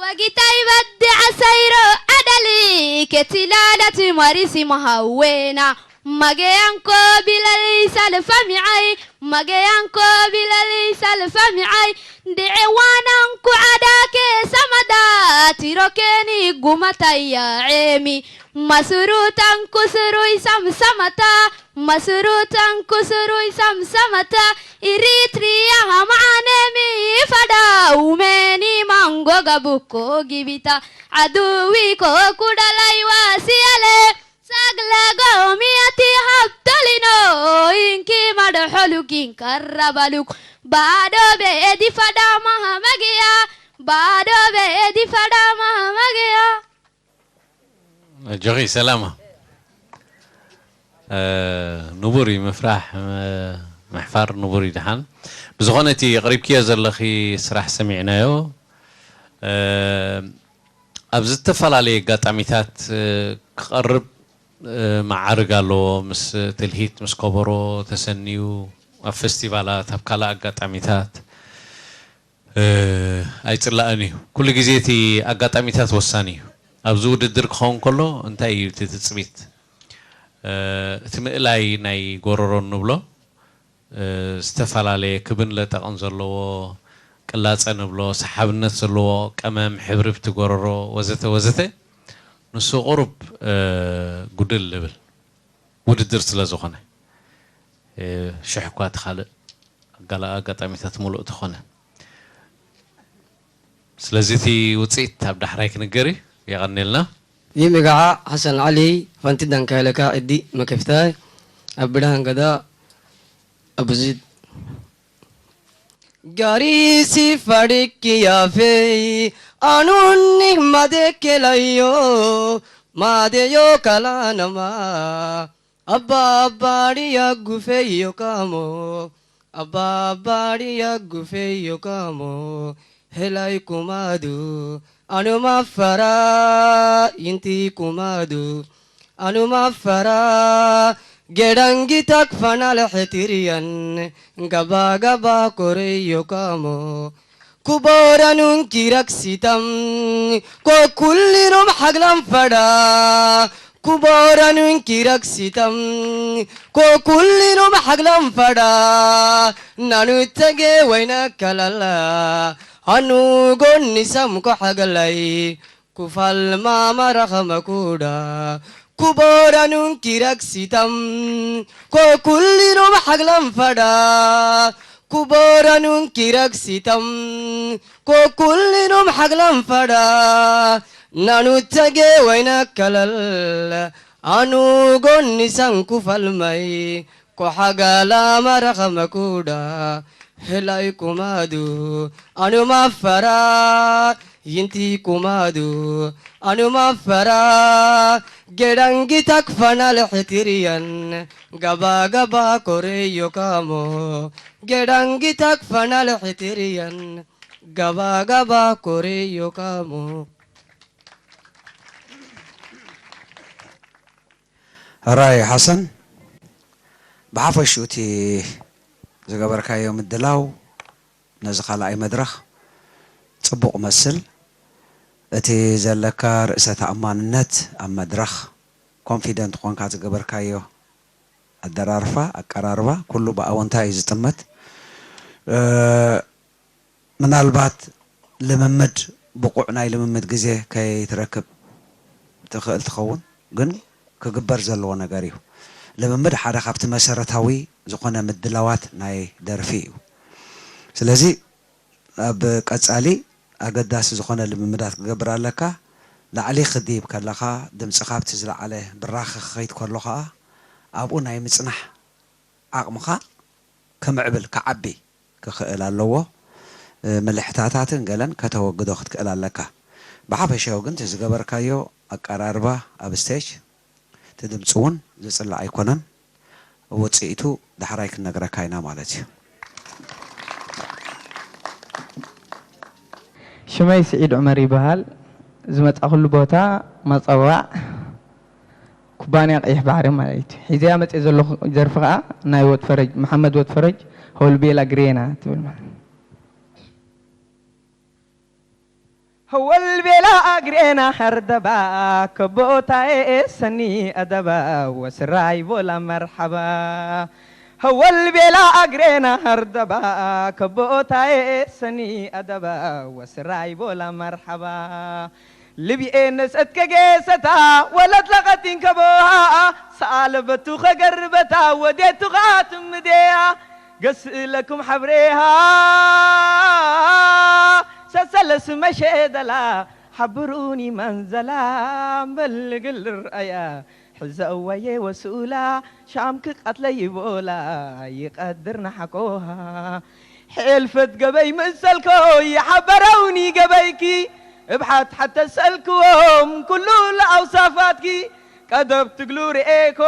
ወጊታይ በዲ ዓሰይሮ ዓደሊ ከቲላለት ማሪሲ መሃዌና Mageenko bilalisa lfami'ay Mageenko bilalisa lfami'ay Decewanan ku'adake samada tirokeni gumataya emi Masurutan kusurui samsamata Masurutan kusurui samsamata Eritrea hama'anemi fada umeni mango gabuko gibita Aduwi ko kudalai wasiyale Sagla gomi ati habtolino inki madholukin karrabaluk bado be edi fada mahamagiya bado be edi fada mahamagiya ጆኺ ሰላማ ንቡር እዩ ምፍራሕ ምሕፋር ንቡር እዩ ድሓን ብዝኾነ እቲ የቕሪብክዮ ዘለኺ ስራሕ ሰሚዕናዮ ኣብ ዝተፈላለየ ኣጋጣሚታት ክቐርብ እ፣ መዓርግ ኣለዎ። ምስ ትልሂት፣ ምስ ከበሮ ተሰንዩ ኣብ ፈስቲቫላት፣ ኣብ ካልእ ኣጋጣሚታት፣ እ፣ ኣይጽላእን እዩ። ኩሉ ግዜ እቲ ኣጋጣሚታት ወሳኒ እዩ። ኣብዚ ውድድር ክኸውን ከሎ እንታይ እዩ እቲ ትጽቢት? እ፣ እቲ ምእላይ ናይ ጎረሮ እንብሎ፣ እ፣ ዝተፈላለየ ክብን ለጠቕን ዘለዎ ቅላጸ ንብሎ፣ ሰሓብነት ዘለዎ ቀመም፣ ሕብሪ ብቲ ጎረሮ ወዘተ ወዘተ፣ ንሱ ቁሩብ፣ እ፣ ጉድል ልብል ውድድር ስለ ዝኾነ፣ እ፣ ሽሕ እኳ እቲ ካልእ ኣጋላ-፣ ኣጋጣሚታት ምሉእ ተኾነ። ስለዚ እቲ ውጽኢት ኣብ ዳሕራይ ክንገር እዩ። የቐንየልና። ይምግዓ ሓሰን ዓሊ፣ ፋንቲ ዳንካይለካ ዕዲ መከፍታይ፣ ኣብ ብርሃን ገዳ ኣቡዚድ። ጋሪሲ ፋሪክ ያፌይ፣ ኣኑኒ ማደኬላዮ፣ ማደዮ ካላነማ፣ ኣባባሪ ያጉፌዮ ካሞ፣ ኣባባሪ ያጉፌዮ ካሞ፣ ሄላይ ኩማዱ፣ ኣኑማፈራ ይንቲ ኩማዱ፣ ኣኑማፈራ ጌዳንጊታክ ፋናለ ሕትርያን፣ ጋባ ጋባ ኮረዮ ካሞ፣ ኩቦራኑን ኪራክሲታም፣ ኮኩሊኖም ሓግላም ፈዳ፣ ኩቦራኑን ኪራክሲታም፣ ኮኩሊኖም ሓግላም ፈዳ፣ ናኑ ተጌ ወይነ ከላላ፣ ኣኑ ጎኒ ሳምኮ ሓገላይ፣ ኩፋል ማማራ ኸመኩዳ፣ ኩቦራኑን ኪራክሲታም፣ ኮኩሊኖም ሓግላም ፈዳ፣ ኩቦራኑን ኪራክሲታም፣ ኮኩሊኖም ሓግላም ፈዳ፣ ናኑ ተጌ ወይነ ከለል፣ ኣኑ ጎኒ ሳንኩ ፋልማይ፣ ኮሓጋላ ማራ ኸመኩዳ፣ ህላይ ኩማዱ፣ ኣኑ ማፈራ፣ ይንቲ ኩማዱ፣ ኣኑ ማፈራ፣ ጌዳንጊታ ክፋና ልሕትርያን፣ ጋባ ጋባ ኮረዮ ካሞ፣ ጌዳንጊታ ክፋና ልሕትርያን፣ ጋባ ጋባ ኮረዮ ካሞ። ሕራይ ሓሰን፣ ብሓፈሽኡ እቲ ዝገበርካዮ ምድላው ነዚ ካልኣይ መድረኽ ጽቡቕ መስል። እቲ ዘለካ ርእሰ ተኣማንነት ኣብ መድረኽ ኮንፊደንት ኾንካ ዝገበርካዮ ኣደራርፋ፣ ኣቀራርባ ኩሉ ብኣወንታ እዩ ዝጥመት። ምናልባት ልምምድ ብቑዕ ናይ ልምምድ ግዜ ከይትረክብ ትኽእል ትኸውን፣ ግን ክግበር ዘለዎ ነገር እዩ። ልምምድ ሓደ ካብቲ መሰረታዊ ዝኾነ ምድላዋት ናይ ደርፊ እዩ። ስለዚ ኣብ ቀጻሊ ኣገዳሲ ዝኾነ ልምምዳት ክገብር ኣለካ። ላዕሊ ክድይብ ከለኻ ድምጽኻ ኣብቲ ዝለዓለ ብራኸ ክኸይድ ከሎ ኸኣ ኣብኡ ናይ ምጽናሕ ዓቕምኻ ክምዕብል ክዓቢ ክኽእል ኣለዎ። ምልሕታታትን ገለን ከተወግዶ ክትክእል ኣለካ። ብሓፈሻዊ ግን እቲ ዝገበርካዮ ኣቀራርባ ኣብ ስቴጅ እቲ ድምፂ እውን ዝፅላእ ኣይኮነን። ውፅኢቱ ዳሕራይ ክንነግረካ ኢና ማለት እዩ። ሽመይ ስዒድ ዑመር ይበሃል። ዝመፃእኹሉ ቦታ ማፀዋዕ ኩባንያ ቀይሕ ባሕሪ ማለት እዩ። ሒዘያ መፅየ ዘለኹ ደርፊ ከዓ ናይ ወድ ፈረጅ፣ መሓመድ ወድ ፈረጅ፣ ሆልቤላ ግሬና ትብል ማለት እዩ። ሀወል ቤላ ኣግሬና ሀርደባ ከቦታዬ ሰኒ ኣደባ ወስራይ ቦላ መርሐባ። ሀወል ቤላ ኣግሬና ሀርደባ ከቦታዬ ሰኒ ኣደባ ወስራይ ቦላ መርሐባ። ልብኤ ነሰት ከጌሰታ ወለት ለቐቲን ከቦሃ ሰኣለ በቱ ኸገርበታ ወዴቱ ኸትምዴያ ገስእለኩም ሐብሬሃ ሰሰለስ መሸደላ ሐብሩኒ መንዘላ መልግል ርአያ ሕዘወየ ወስኡላ ሻምክ ቀትለ ይቦላ ይቀድር ናሐቆሃ ሐልፈት ገበይ ምሰልኮ ይሐበረውኒ ገበይኪ እብ ሐት ሐተ ሰልክዎም ኩሉ ለአውሳፋትኪ ቀደብ ትግሉ ርኤኮ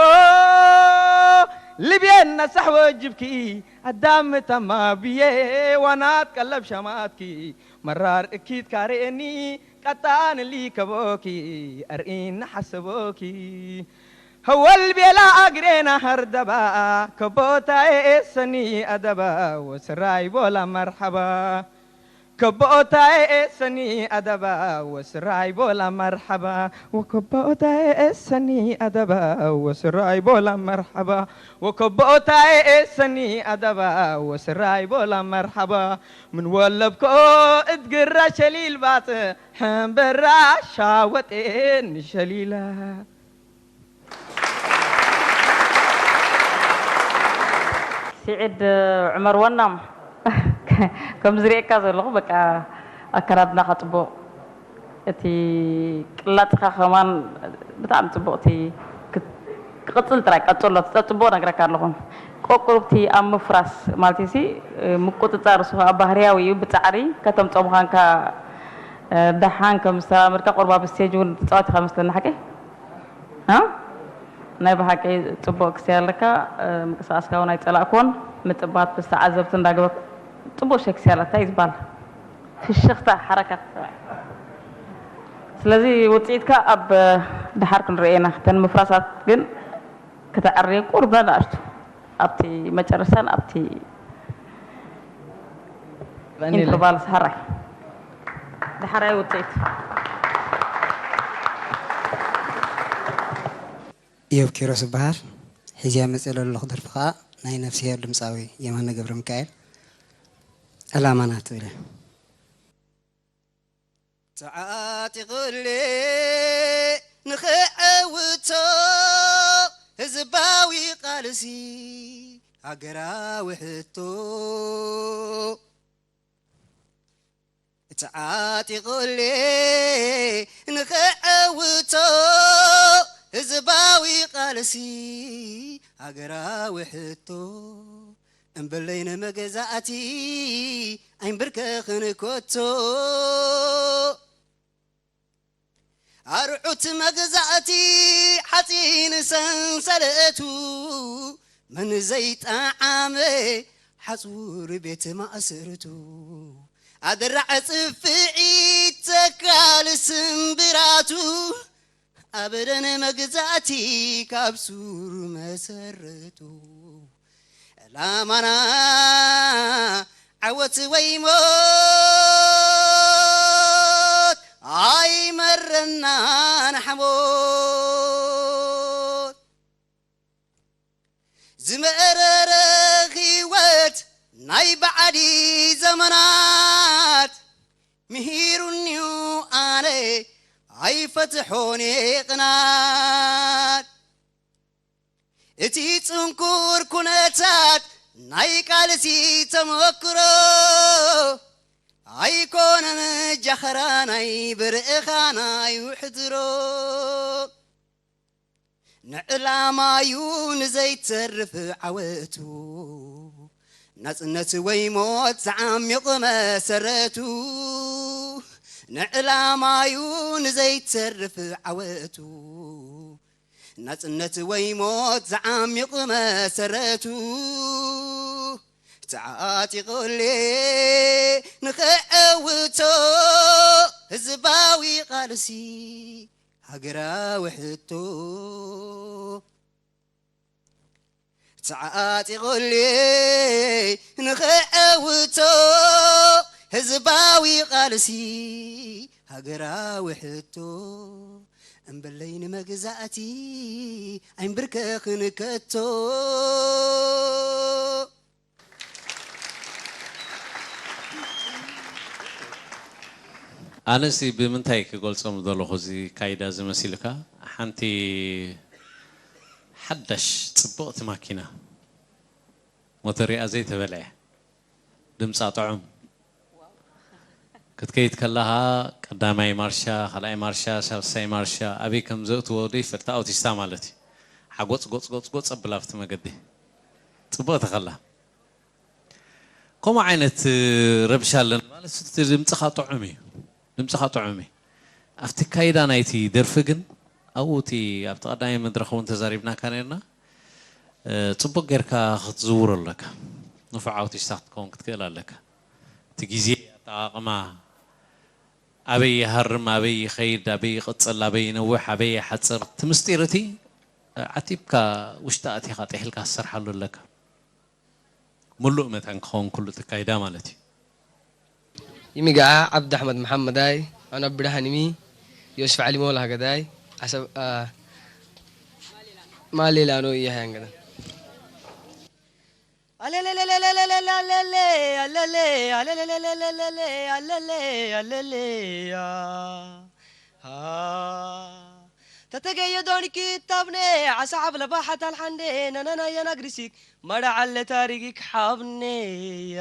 ልብየን ነሳሕ ወጅብኪ ኣዳም ተማ ብዬ ዋናት ቀለብ ሸማትኪ መራር እኪት ካርኤኒ ቀጣን ሊከቦኪ ኣርኢኒ ሐሰቦኪ هول بيلا أجرينا هردبا، كبوتا إيه سني أدبا، وسراي بولا مرحبا. كبوتا إيه سني أدبا، وسراي بولا مرحبا. وكبوتا إيه سني أدبا، وسراي بولا مرحبا. وكبوتا إيه سني أدبا، وسراي بولا مرحبا. من ولبكو اتقرا شليل بات، حنبرا شاوتين شليلا. ስዒድ ዑመር ወናም፣ ከም ዝርእየካ ዘለኹ በቃ ኣከዳድናኻ ጽቡቕ፣ እቲ ቅላጽኻ ከማን ብጣዕሚ ጽቡቕ፣ እቲ ክት- ክቕጽል ጥራይ ቀጽሎ፣ ጽቡቕ ነግረካ ኣለኹ። ቆቁሩብቲ ኣብ ምፍራስ ማለት ሲ ምቁጽጻር እሱ ኣብ ባህርያዊ እዩ፣ ብጻዕሪ ከተምጾ ምዃንካ ደሓን ከም ዝተላመድካ ቁርባ ብስቴጅ እውን ትጻወት ኢኻ መስለኒ ሓቀይ? እ? ናይ ብሓቂ ጽቡቕ ክስያ ኣለካ። ምንቅስቃስካ እውን ኣይጸላእኩዎን። ምጥባት ምስ ተዓዘብቲ እንዳገበርኩ ጽቡቕ ሸክስያ ኣላ። እንታይ እዩ ዝበሃል? ፍሽኽታ፣ ሓረካት። ስለዚ ውጽኢትካ ኣብ ድሓር ክንርእዮ ኢና። እተን ምፍራሳት ግን ከተዐርየን ቁሩብ ንኣሽቱ ኣብቲ መጨረሻን ኣብቲ ኢንተርቫል ሰሃራይ ድሓራይ ውጽኢት። ኢዮብ ኪሮስ እበሃል። ሒዝያ መፅእ ለለኹ ደርፊ ከዓ ናይ ነፍስሄር ድምፃዊ የማነ ገብረሚካኤል ዕላማና ትብል እያ። ተዓጢቑለይ ንኽዕውቶ ህዝባዊ ቃልሲ ሃገራዊ ሕቶ። ተዓጢቑለይ ንኽዕውቶ ህዝባዊ ቃልሲ ሃገራዊ ሕቶ። እምበለይ ንመገዛእቲ ኣይንብርከኽን ኮቶ። ኣርዑት መግዛእቲ ሓፂን ሰንሰለቱ መን ዘይጠዓመ ሓፁር ቤት ማእሰርቱ ኣደራዕ ፅፍዒት ተካል ስምብራቱ ኣበደን መግዛእቲ ካብ ሱር መሰረቱ ዕላማና ዓወት ወይ ሞት ኣይመረናን ሓሞት ዝመረረ ህይወት ናይ ባዕዲ ዘመናት ምሂሩኒዩ ኣነ ኣይፈትሖን ቅናት እቲ ጽንኩር ኩነታት ናይ ቃልሲ ተመክሮ ኣይኮነን ጃኽራ ናይ ብርዕኻ ናይ ውሕድሮ ንዕላማዩ ንዘይተርፍ ዓወቱ ናጽነት ወይ ሞት ዝዓሚቕ መሰረቱ ንዕላማዩ ንዘይተርፍ ዓወቱ ናጽነት ወይ ሞት ዝዓሚቕ መሰረቱ ተዓጢቑሌ ንኽዕውቶ ህዝባዊ ቃልሲ ሃገራዊ ሕቶ ተዓጢቑሌ ንኽዕውቶ ህዝባዊ ቃልሲ ሃገራዊ ሕቶ እምበለይ ንመግዛእቲ ኣይንብርከኽን ከቶ። ኣነሲ ብምንታይ ክገልጾ ምደለኹ እዚ ካይዳ እዚ መሲሉካ ሓንቲ ሓዳሽ ጽብቕቲ ማኪና ሞተሪኣ ዘይተበልዐ ድምጻ ጥዑም ክትከይድ ከለኻ ቀዳማይ ማርሻ ካልኣይ ማርሻ ሳልሳይ ማርሻ ኣበይ ከም ዘእትዎ ዘይፈልጥ ኣውቲስታ ማለት እዩ ሓጎጽ ጎጽ ጎጽ ጎጽ ኣብላ ኣብቲ መገዲ ጽብቕቲ ከላ ከምኡ ዓይነት ረብሻ ኣለና ማለት እቲ ድምፅኻ ጥዑም እዩ ድምፅኻ ጥዑም እዩ ኣብቲ ካይዳ ናይቲ ደርፊ ግን ኣብኡ እቲ ኣብቲ ቀዳማይ መድረኽ እውን ተዛሪብናካ ነርና ፅቡቅ ጌርካ ክትዝውሮ ኣለካ ንፉዕ ኣውቲስታ ክትከውን ክትክእል ኣለካ እቲ ግዜ ኣጠቃቅማ ኣበይ ይሃርም ኣበይ ይኸይድ ኣበይ ይቅፅል ኣበይ ይነውሕ ኣበይ ይሓፅር እቲ ምስጢር እቲ ዓቲብካ ውሽጢ ኣቲኻ ጥሒልካ ክትሰርሓሉ ኣለካ። ምሉእ መታን ክኸውን ኩሉ ተካይዳ ማለት እዩ። ይሚጋዓ ዓብዲ ኣሕመድ መሓመዳይ ኣነ ብድሃን ይሚ ዮስፍ ዓሊ ሞላ ገዳይ ዓሰብ ማሌላ ነው ይህ ያንገዳ ተተገየ ዶንኪ ታብነ ዓሳ ዓብለ ባሓት ኣልሓንዴ ነነና የናግሪሲክ መዳዓለ ታሪጊክ ሓብኔያ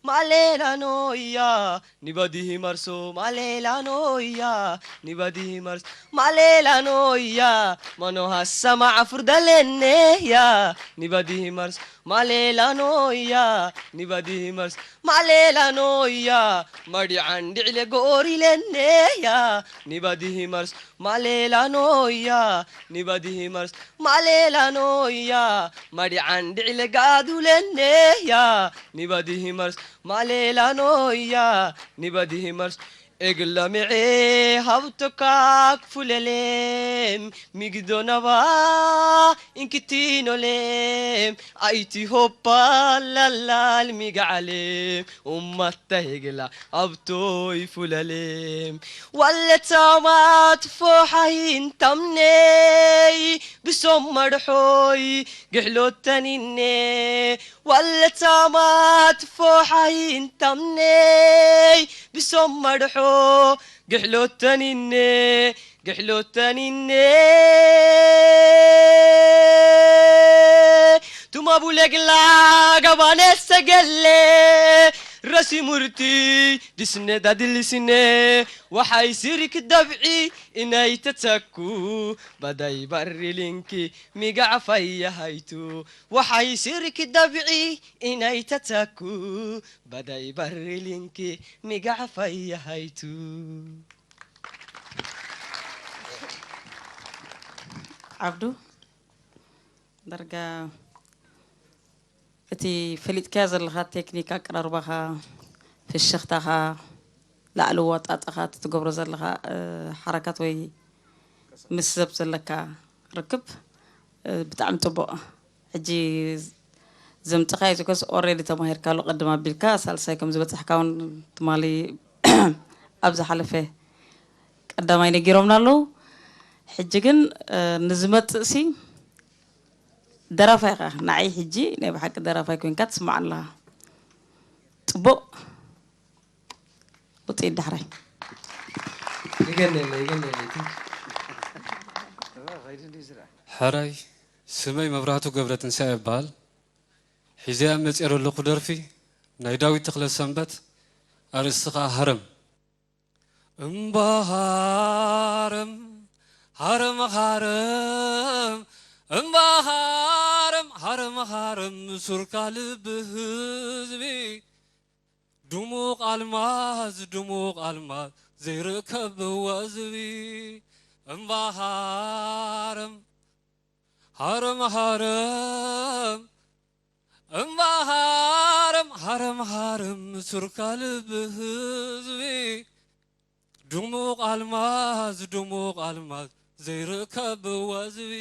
ማሌላ ኖያ ኒባዲሂ መርሶ ማሌላ ኖያ ኒባዲሂ መርሶ ማሌላ ኖያ ማኖ ሃሰማ ዓፍር ደለኔያ ኒባዲሂ መርሶ ማሌላ ኖያ ኒባዲሂ መርሶ ማሌላ ኖያ ማዲ ዓንዲ ዕለ ጎሪለኔያ ኒባዲሂ መርሶ ማሌላ ኖያ ኒባዲሂ መርሶ ማሌላ ኖያ ማዲ ዓንዲ ዕለ ጋዱለኔያ ኒባዲሂ መርሶ ማሌላ ኖያ ኒባዲሂ መርሶ ኤግላ ሚዔ ሃብቶካ ክፉለሌም ሚግዶ ነባ ኢንክቲኖሌም ኣይቲ ሆፓ ላላል ሚጋዓሌም ኡማታ ሄግላ ኣብቶይ ፉለሌም ዋለታማት ፎሓሂን ታምኔይ ብሶም መድሖይ ግሕሎተኒኔ ዋለታማት ፎሓሂን ታምኔይ ብሶም መድሖ ግሕሎተኒኔ ግሕሎተኒኔ ቱማቡሌግላ ገባነ ሰገሌ ረሲሙርቲ ድስነ ዳድልስነ ወሓይ ሲሪክ ደብዒ ኢነይ ተተኩ ባዳይ ባሪ ሊንኪ ሚጋዕ ፋያ ሃይቱ ወሓይ ሲሪክ ደብዒ ኢነይ ተተኩ ባዳይ ባሪ ሊንኪ ሚጋዕ ፋያ ሃይቱ ዓብዱ ዳርጋ እቲ ፈሊጥካዮ ዘለኻ ቴክኒክ ኣቀራርባኻ ፍሽኽታኻ ላዕሊ ዋጣጣኻ እቲ ትገብሮ ዘለኻ ሓረካት ወይ ምስ ሰብ ዘለካ ርክብ ብጣዕሚ ፅቡቕ ሕጂ ዘምፅኻዮ ዝኮስ ኦሬዲ ተማሂርካሉ ቅድም ኣቢልካ ሳልሳይ ከም ዝበፃሕካ እውን ትማሊ ኣብ ዝሓለፈ ቀዳማይ ነጊሮምና ኣለዉ ሕጂ ግን ንዝመፅእ ሲ ደራፋይ ኢኻ ንዓይ ሕጂ ናይ ብሓቂ ደራፋይ ኮይንካ ትስማዕ ኣለኻ ፅቡቕ ውፅኢት ዳሕራይ ይገነለ ይገነለ ሕራይ ስመይ መብራህቱ ገብረትንሳኤ ይበሃል። ሒዘያ መፅኤ ዘለኹ ደርፊ ናይ ዳዊት ተኽለ ሰንበት ኣርእስቲ ኸዓ ሃረም እምባ ሃረም ሃረም ሃረም እምባ ሃረም ሃረም ሃረም ሱርካ ልቢ ህዝቢ ድሙቕ ኣልማዝ ድሙቕ ኣልማዝ ዘይርከብ ወዝቢ እምባ ሃረም ሃረም ሃረም እምባ ሃረም ሃረም ሃረም ሱርካ ልቢ ህዝቢ ድሙቕ ኣልማዝ ድሙቕ ኣልማዝ ዘይርከብ ወዝቢ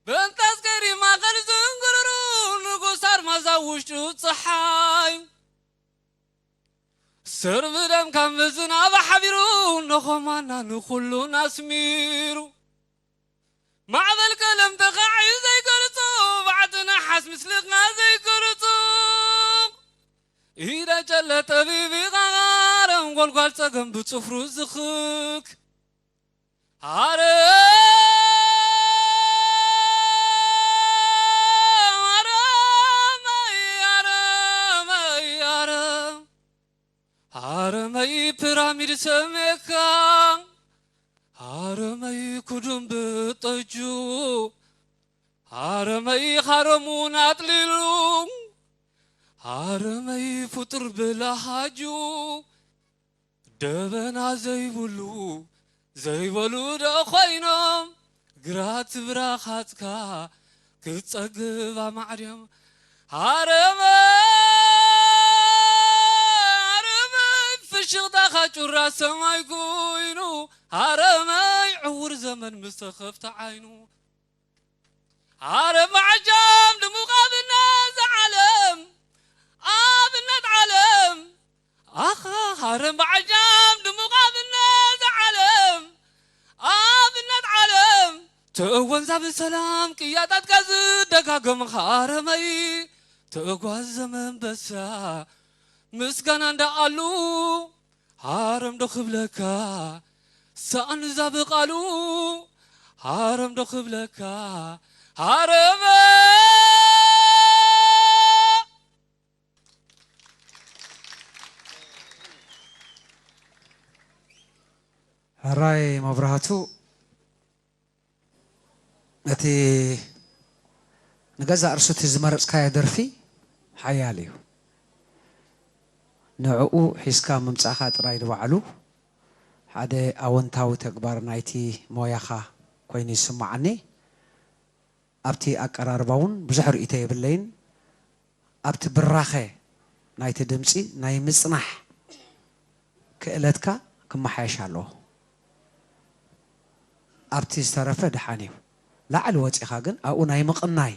ብእንታስ ገሪ ማእኸል ዝንግርሩ ንጉስ ኣርማዝ ኣብ ውሽጡ ፀሓይ ሰርቢ ደም ካብ ምዝናብ ሓቢሩ ንኸማና ንኹሉን ኣስሚሩ ማዕበል ቀለም ተኻዒ ዘይገልጾ ባዕቲ ነሓስ ምስልኻ ዘይገልጾ ኢዳ ጨለ ጠቢቢ ቃረም ጎልጓል ጸገም ብጽፍሩ ዝኽክ ሃረም ሃረመይ ሃረመይ ሃረም ሃረመይ ፒራሚድ ሰሜካ ሃረመይ ኩዱም ብጠጁ ሃረመይ ሃረሙን ኣጥሊሉ ሃረመይ ፍጡር ብላሃጁ ደበና ዘይብሉ ዘይበሉ ዶ ኮይኖም ግራት ብራኻትካ ክትጸግብ ኣማዕድዮም ሃረመ ሃረመ ፍሽኽታኻ ጩራ ሰማይ ኮይኑ ሃረማይ ዕውር ዘመን ምስ ተኸፍተ ዓይኑ ሃረም ዓጃም ድሙቕ ኣብነት ዓለም ኣብነት ዓለም ኣኻ ሃረም ዓጃም ድሙቕ ኣብነት ዓለም ኣብነት ዓለም ትእወን ዛብ ሰላም ቅያጣትካ ዝደጋገም ሃረመይ ትእጓዝ ዘመንበሳ ምስጋና እንዳኣሉ ሃረም ዶ ክብለካ ሳእን ዛብ ቃሉ ሃረም ዶ ክብለካ ሃረመ ሕራይ መብራህቱ እቲ ንገዛእ ርእሱ እቲ ዝመረጽካዮ ደርፊ ሓያል እዩ። ንዕኡ ሒዝካ ምምጻእካ ጥራይ ንባዕሉ ሓደ ኣወንታዊ ተግባር ናይቲ ሞያኻ ኮይኑ ይስምዓኒ። ኣብቲ ኣቀራርባ እውን ብዙሕ ርእይቶ የብለይን። ኣብቲ ብራኸ ናይቲ ድምፂ ናይ ምፅናሕ ክእለትካ ክመሓየሽ ኣለዎ። ኣብቲ ዝተረፈ ደሓን እዩ። ላዕሊ ወፂኻ ግን ኣብኡ ናይ ምቕናይ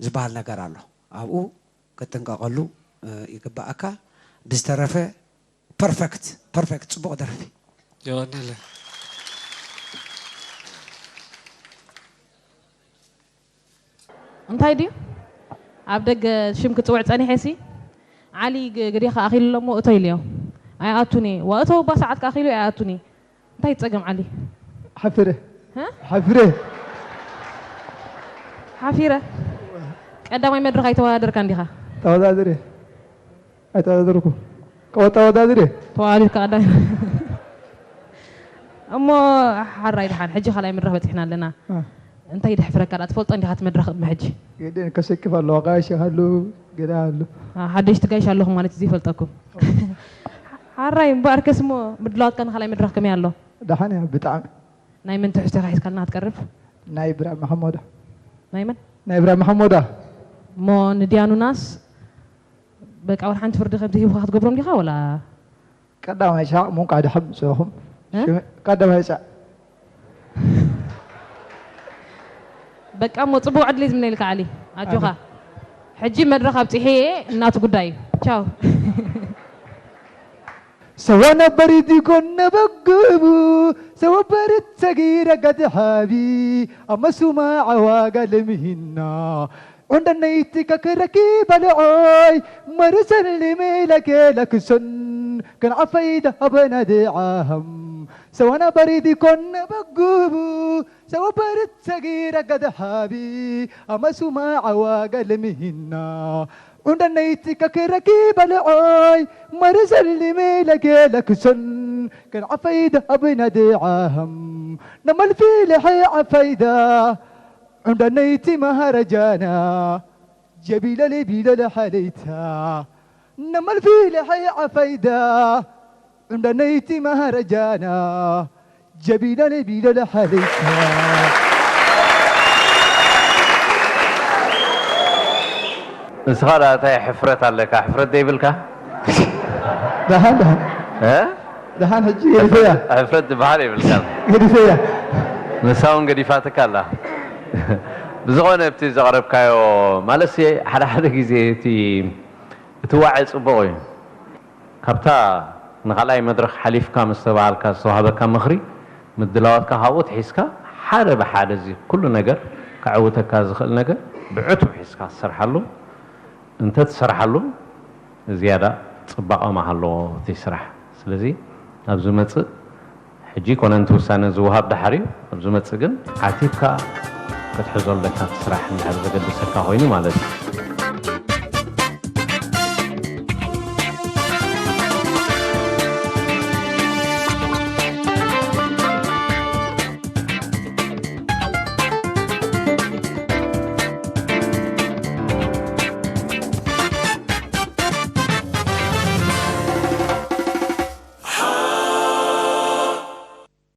ዝበሃል ነገር ኣሎ። ኣብኡ ክትጥንቀቐሉ ይግባኣካ። ብዝተረፈ ፐርፈክት ፐርፈክት ፅቡቕ ደርፊ። የቐንየለይ። እንታይ ድዩ ኣብ ደገ ሽም ክፅውዕ ፀኒሐ ሲ ዓሊ ግዴኻ ኣኺሉ ኣሎ እሞ እቶ ኢለዮ ኣይኣቱን እየ ዋእቶ እባ ሰዓት ክኣኺሉ ኣይኣቱን እየ እንታይ ጸገም ዓሊ ሓፊረ እ? ሓፊረ ሓፊረ ቀዳማይ መድረኽ ኣይተወዳደርካን ዲኻ ተወዳድረ ኣይተወዳደርኩ ከወጣ ወዳድረ ተዋዲድካ ቀዳማይ እሞ ሓራይ ድሓን ሕጂ ካልኣይ መድረኽ በፂሕና ኣለና እንታይ ደሕፍረካ ዳ ትፈልጦ እንዲኻ እቲ መድረኽ ቅድሚ ሕጂ ግድን ከሰክፍ ኣለዋ ጋሽ ሃሉ ገዳ ሃሉ ሓደሽቲ ጋይሽ ኣለኹም ማለት እዩ ዘይፈልጠኩም ሓራይ እምበኣርከስ እሞ ምድላዋትካ ንኻልኣይ መድረኽ ከመይ ኣሎ ደሓን እያ ብጣዕሚ ናይ መን ትሕዝቶ ኢኻ ሒዝካልና ክትቀርብ ናይ ብራ መሐሞዳ ናይ መን ናይ ብራ መሐሞዳ እሞ ንድያኑናስ በቃ ወላ ሓንቲ ፍርዲ ከምዚ ሂብካ ክትገብሮም ዲኻ ወላ ቀዳማይ ሳዕ ሙንቃ ድሕም ጽኹም ቀዳማይ ሳዕ በቃ እሞ ጽቡቕ ዕድል ዝምነይልካ ዓሊ ኣጆኻ ሕጂ መድረኽ ኣብጽሔ እናቱ ጉዳይ እዩ ቻው ሰዋና በሪድ ኮነ በግቡ ሰወበርት ሰጊረ ገድሓቢ ኣመሱማ ዓዋጋ ልምህና ዑንደነይቲ ከክረኪ በልዖይ መርሰልሚ ለኬ ለክሰን ከንዓፈይ ደሃበና ድዓሃም ሰዋና በሪድ ኮነ በግቡ ሰወበርት ሰጊረ ገድሓቢ ኣመሱማ ዓዋጋ ልምህና ዑንደነይቲ ከክረኪ በልዖይ መርሰልሚ ለኬ ለክሰን ከንዓፈይ ደሃበና ድዓሃም ነመልፊ ለሐ ዓፈይዳ ዑንዳነይቲ መሃረጃና ጀቢለሊ ቢለለ ሓለይታ ነመልፊ ለሐ ዓፈይዳ ዑንዳነይቲ መሃረጃና ጀቢለሊ ቢለለ ሓለይታ ንስኻ ደኣ እንታይ ሕፍረት ኣለካ? ሕፍረት ዶ ይብልካ? ደሓን ደሓን እ? ደሓን ሕጂ ገዲፈያ። ሕፍረት ዝበሃል የብልካን። ገዲፈያ። ንሳ እውን ገዲፋትካ ኣላ። ብዝኾነ ኣብቲ ዘቕረብካዮ ማለትሲ ሓደ ሓደ ግዜ እቲ እቲ ዋዒ ጽቡቕ እዩ። ካብታ ንኻልኣይ መድረኽ ሓሊፍካ ምስ ተባሃልካ ዝተዋህበካ ምኽሪ ምድላዋትካ ካብኡ ትሒዝካ ሓደ ብሓደ እዚ ኩሉ ነገር ከዕውተካ ዝኽእል ነገር ብዕቱብ ሒዝካ ትሰርሓሉ እንተ ትሰርሓሉ ዝያዳ ጽባቐ ምሃለዎ እቲ ስራሕ። ስለዚ ኣብ ዝመጽእ ሕጂ ኣይኮነን እቲ ውሳነ ዝወሃብ ደሓር እዩ። ኣብ ዝመጽእ ግን ዓቲብካ ክትሕዞ ኣለካ እቲ ስራሕ እንድሕር ዘገድሰካ ኮይኑ ማለት እዩ።